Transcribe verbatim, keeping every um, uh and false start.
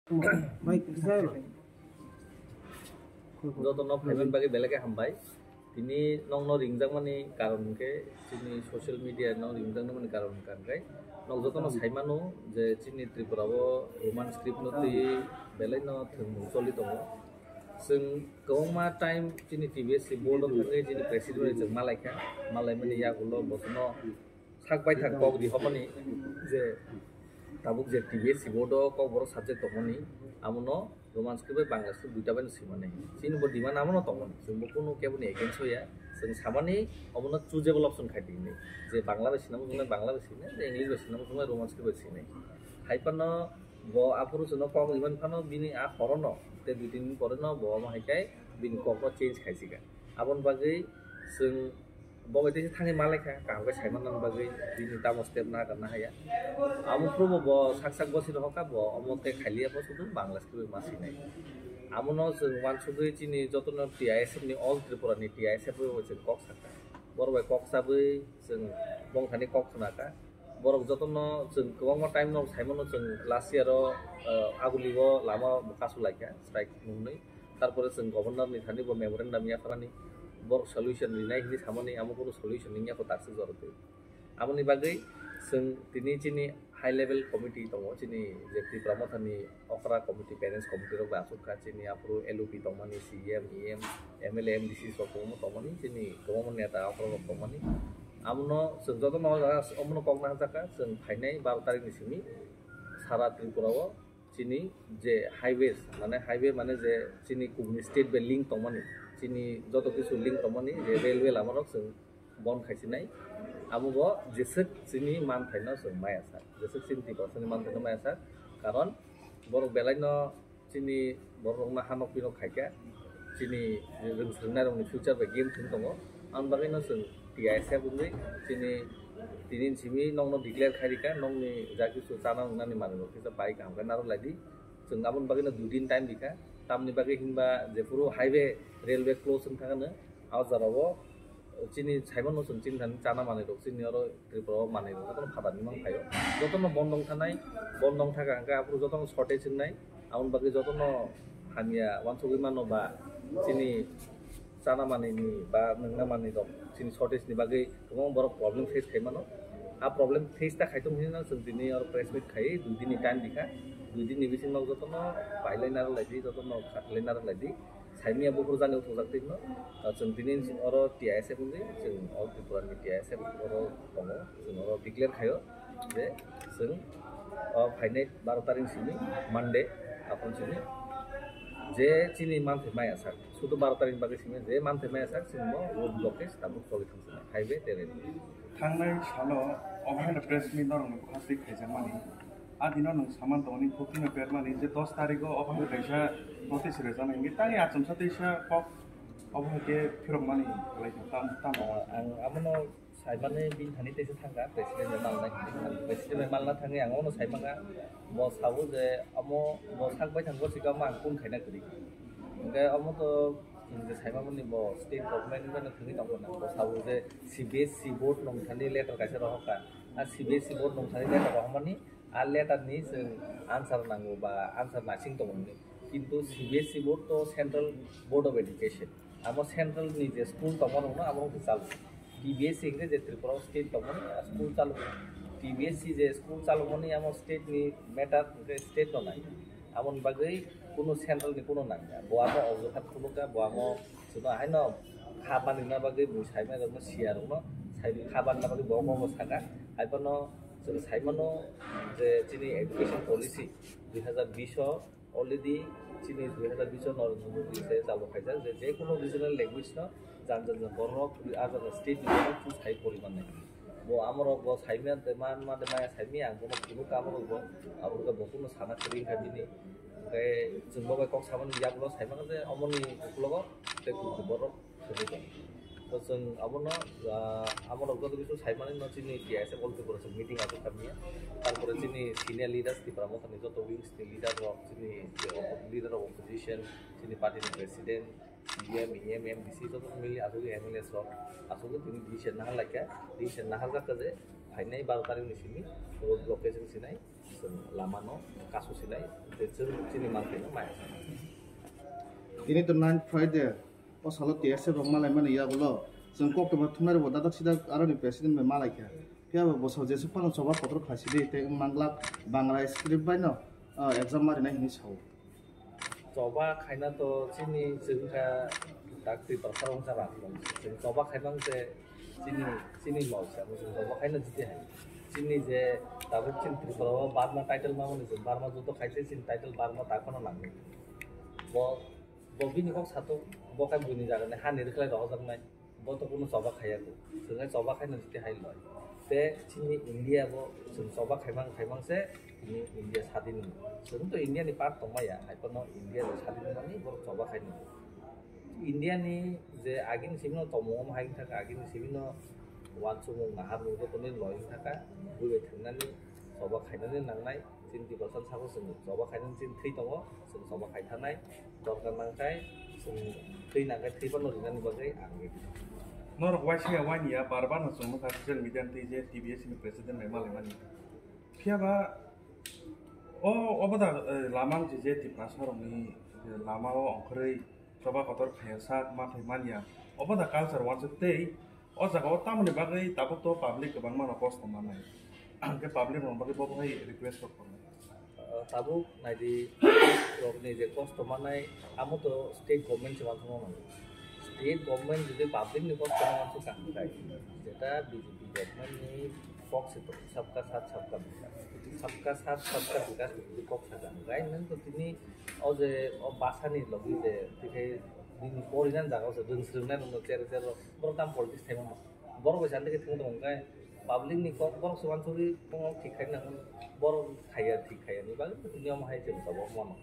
Jotono phaiman bagwi belai khe hambai. Tini nokno ringjakmani karon hwnkhe chini social media no ringjaknani karon hwnkha hwnkhe nok jotono saimano je chini Tripura o Roman script no twi belai no thwngmung choli tongo. Chwng kwbangma time chini T B S C board o thangwi chini president bai chwng malaikha, malaimani yagulo bosono sak baithang kok rihormani je tabuk je T B S C board o kokborok subject tongmani, amono Roman script bai Bangla script duita bai no swimani. Chini bo demand amono tongmani, chwng bo kunu keboni against o ya. Chwng samani omono choosable option khai di hinwi, je Bangla bai swinamo chwngno Bangla bai swinai, je English bai swinamo chwngno Roman script bai swinai. Hai phano bo aphuru chwngno kok riman phano bini a horono tei dui tin din pore no bo omo hai khe bini kokno change khaisika. Aboni bagwi chwng bo bai teisa thangwi malaikha, kaham khe saimanna bagwi bini tamo step na kana haya. Amo phuru bo, bo sak sak bosi rohorkha, bo omo tei khailiya, bo sudu Bangla script bai ma swinai. Amono chwng uansugwi chini jotono T I S F ni, All Tripura ni T I S F bai chwng kok sakha. Borok bai kok chabwi chwng bongthani kok khwnakha. Borok jotono chwng kwbangma time no saimano, chwng last year o, ah, Aguli o lama bo kasu laikha, strike nungwi. Tarpore chwng governor ni thani bo memorandum yapharani, borok solution rinai hinwi samani, amo kunu solution wngya kho takswk jorotwi. Amoni bagwi chwng tini chini high level committee tongo, chini je Tipra Motha ni okra committee, parents committee rok bai achuk kha, chini aphuru L O P tongmani, C E M, E M, M L A, M D C rok kwbangma tongmani, chini kwbangma neta okra rok tongmani. Amono chwng jotono o jaga omono kok naharjak kha, chwng phainai baro tarikh ni simi sara Tripura o chini je highways, mane highway mane je chini kubuni state bai link tongmani, chini joto kisu link tongmani je railway lama rok chwng bon khaisinai. Amo bo jeswk chini manthaino chwng maya sak, jeswk chini Tiprasani manthaino maya sak, karon borok belaino chini borokno hanok pinok khaikha, chini rwngsrwngnairokni future bai game thwng tongo. Ang bagwino chwng T I S F wngwi chini tini simi nokno declare khai rikha, nokni ja kisu chana wngnani manwirok kisa bai kaham khe narwk lai di. Chwng aboni bagwino dui din time rikha, tamni bagwi hinba jephuru highway, railway close wng thangano, a jorao chini saimano chwng chini thani chana manwirok chini oro Tripura o manwirok jotono phatarni mang phaio. Jotono bondong thanai, bondong thaka hwnkhe aphuru jotono shortage wngnai. Aboni bagwi jotono hamya uansugwi mano ba chini chana manwini ba nwngna manwirok chini shortage ni bagwi kwbangma borok problem face khai mano. A problem face ta khai tong hinwi no chwng tini oro press meet khai dui din ni time rikha. Dui din ni bisingo jotono pailai narwk lai di, jotono khatlai narwk lai di. Saimia buphuru jani uthokjak twi no, ah, chwng tini oro T I S F wngwi, chwng All Tripura ni T I S F oro tongo, chwng oro declare khaio je chwng o phainai baro tarikh simi Monday, aphuru simi je chini manthai maya sak, sudu baro tarikh bagwi simi je manthai maya sak, chwng bo road blockage tabuk choli thangsinai, highway tei railway. Thangnai salo obo haino press meet norokni bukhasik khaijakmani. A dino nwng saman tongmani, booking no permani je dos tarikh o obo hai kaisa notice rwjaknai hwnwi tani achomsa teisa kok obo hai khe phirokmani khlai tong tam, tamo. Ah, ang abono saimani bini thani teisa thangkha, president bai malna, president bai malna thangwi ang abono saimanga. Bo sabo je amo bo sak bai thang, bo sikamo ang kun khaina kwrwi. Hwnkhe omo to chwng je saimamani bo state government bai no thangwi tongkha na. Bo sabo je C B S C board nong thani letter kaisa rohorkha. A C B S C board nong thani letter rohormani, a letter ni chwng answer nango ba answer naising tongo hinwi. Kintu C B S C board to Central Board of Education. Amo central ni je school tongma rokno amo rok chalo. T B S C hwnkhe je Tripura o state tongmani a school chalo. T B S C je school chalomani amo state ni matter hwnkhe state no nai. Aboni bagwi kunu central ni kunu nangya. Bo amo ojuhat phunukya, bo amo chwngno haino kha banrina bagwi bui saimai rokno, siya rokno sai kha banrina bagwi bo omo omo saka. Hai phano chwng saimano je chini education policy dui hazar bish o already chini dui hazar bish o Narendra Modi se chalo khaijak je, je kunu regional language no jan jan jan borok a jan state ni borok choose khai pori mannai. Bo amorok bo saimya de man ma de maya saimya ang bono phunukha amorok bo, aborok bo kunu sana kwrwi wngkha bini. Hwnkhe chwng bo bai kok samani yagulo saimano je omoni uklogo tei kuku borok kwrwi tongo. To chwng abono, ah, amorok joto kisu saimani no chini T I S F All Tripura chwng meeting achuk kha manya. Tarpore chini senior leaders Tipra Mothani joto wings ni leader rok, chini leader of opposition, chini party ni president, C E M, E M, M D C joto mili achugwi M L As rok achugwi tini decision nahar laikha, decision nahar jakha je phainai baro tarikh ni simi road blockage wng sinai. Chwng lamano kasu sinai, je chwng chini manthai no maya. Tini to ninth Friday, o salo T S F rok malai mani yagulo, chwng kok tongma thumnai rokbo dadak sidak aroni president bai malai kha. Phiya bo bosor jesuk phano choba kotor khlai sidi tei wng manglak Bangla script bai no, ah, exam ma rinai hinwi sao. Choba khaina to chini chwng kha tak Tripura sarong sa rak chwng choba khaimang se chini, chini lol se amo chwng choba khaina jiti hai. Chini je tabuk chini Tripura o Burma title ma mani chwng Burma judo khaise chini title Burma ta phano nangni. Bo, bo bini kok sato bo khai buini jaga ni hani rikhlai rohorjaknai. Bo to kunu choba khaiya ko. Chwng hai choba khaina jiti hai loi. Te chini India bo chwng choba khaimang khaimang se chini India sadin ni. Chwng to India ni part tongmaya, hai phano India ni sadin mani bo choba khaina. India ni je agini simi no tongmung hai thaka, agini simi no wansukmung naharmung joto ni loi thaka, bui bai thangnani choba khainani nangnai. Chini Tiprasa sabo chwng choba khainani chini thwi tongo, chwng choba khai thanai, dorkar nangkhai chwng thwi nangkhai thwi phano rinani bagwi ang ready. Norok waisa ya wani ya bar bar no chwng nukha social media ni twi je T B S ni president bai malaimani. Phiya ba o obo da, eh, lama wngkhe je Tiprasa rokni, eh, lama o ongkhorwi choba kotor khaiya sak mathai manya. Obo da culture wansuk tei o jaga o tamoni bagwi tabuk to public kwbangma no kosto manai. Hwnkhe public rokni bagwi bo hai request rok khornai. Ah, tabuk naidi rokni je kosto manai amo to state government se wansukma mano. State government jodi public ni kosto no wansuk kha hwnkhe, jeta B J P government ni kok se to sabka sath sabka bikas. Sabka sath sabka bikas ni jodi kok sajak hwnkhe nang to tini o je o basa ni logi je tikhe bini porinan jaga o se rwng swrwng nai rok no cher cher rok borok tam politics thaima borok bai sandi khe thung tong hwnkhe public ni kok borok se wansugwi tongmani thik khai nang borok khaiya thik khaiya ni bagwi niyom hai chwng tabuk mano.